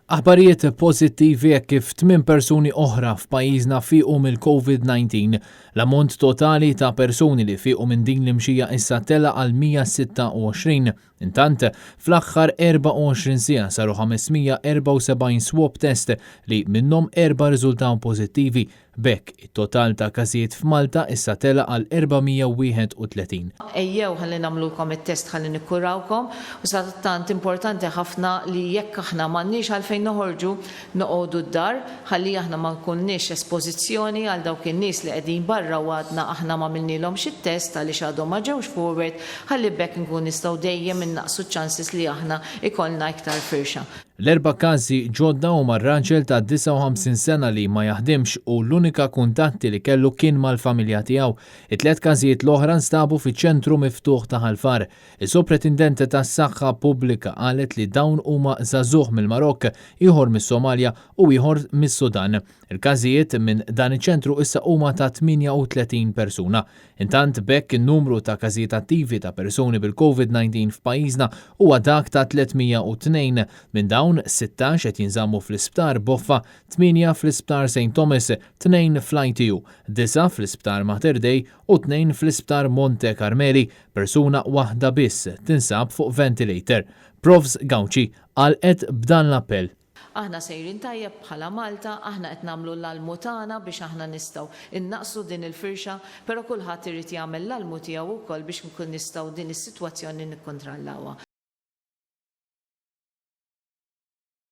Aħbarijiet pożittivi hekk kif tmien persuni oħra f'pajjiżna fiequ mill-COVID-19. L-ammont totali ta' persuni li fiequ minn din l-imxija issa tela għal 126. Intant, fl-aħħar 24 siegħa saru 574 swab test li minnhom erba' riżultaw pożittivi. B'hekk, it-total ta' każijiet f'Malta issa tela għal 431. Ejjew ħalli nagħmlulkom it-test ħalli nikkurawkom u sadattant importanti ħafna li jekk aħna m'għandniex għalfejn noħorġu, noqogħdu d-dar ħalli aħna ma nkunniex espożizzjoni għal dawk in-nies li qegħdin barra u għadna aħna m'għamilnielhomx it-test għaliex għadhom ma ġewx forward ħalli b'hekk nkunu nistgħu dejjem innaqqsu ċ-chances li aħna ikollna iktar firxa. L-erba' każi ġodda huma raġel ta' 59 sena li ma jaħdimx u l-unika kuntatti li kellu kien mal-familja tiegħu. It-tliet każijiet l-oħra nstabu fiċ-ċentru miftuħ ta' Ħal Far. Is-Supretindent tas-Saħħa Pubblika qalet li dawn huma żagħżugħ mill-Marokk, ieħor mis-Somalja u ieħor mis-Sudan. Il-każijiet minn dan iċ-ċentru issa huma ta' 38 persuna. Intant b'hekk in-numru ta' każijiet attivi ta' persuni bil-COVID-19 f'pajjiżna huwa dak ta' 302. Minn dawn, 16 qed jinżammu fl-Isptar Boffa, 8 fl-Isptar St Thomas, 2 fl-ITU, 9 fl-Isptar Mater Dei u 2 fl-Isptar Monte Carmeli. Persuna waħda biss tinsab fuq ventilator. Profs Gauci għalqet b'dan l-appell. Aħna sejrin tajjeb bħala Malta, aħna qed nagħmlu l-almu tagħna biex aħna nistgħu innaqqsu din il-firxa, però kulħadd irid jagħmel l-almu tiegħu wkoll biex nkun nistgħu din is-sitwazzjoni nikkontrollawha.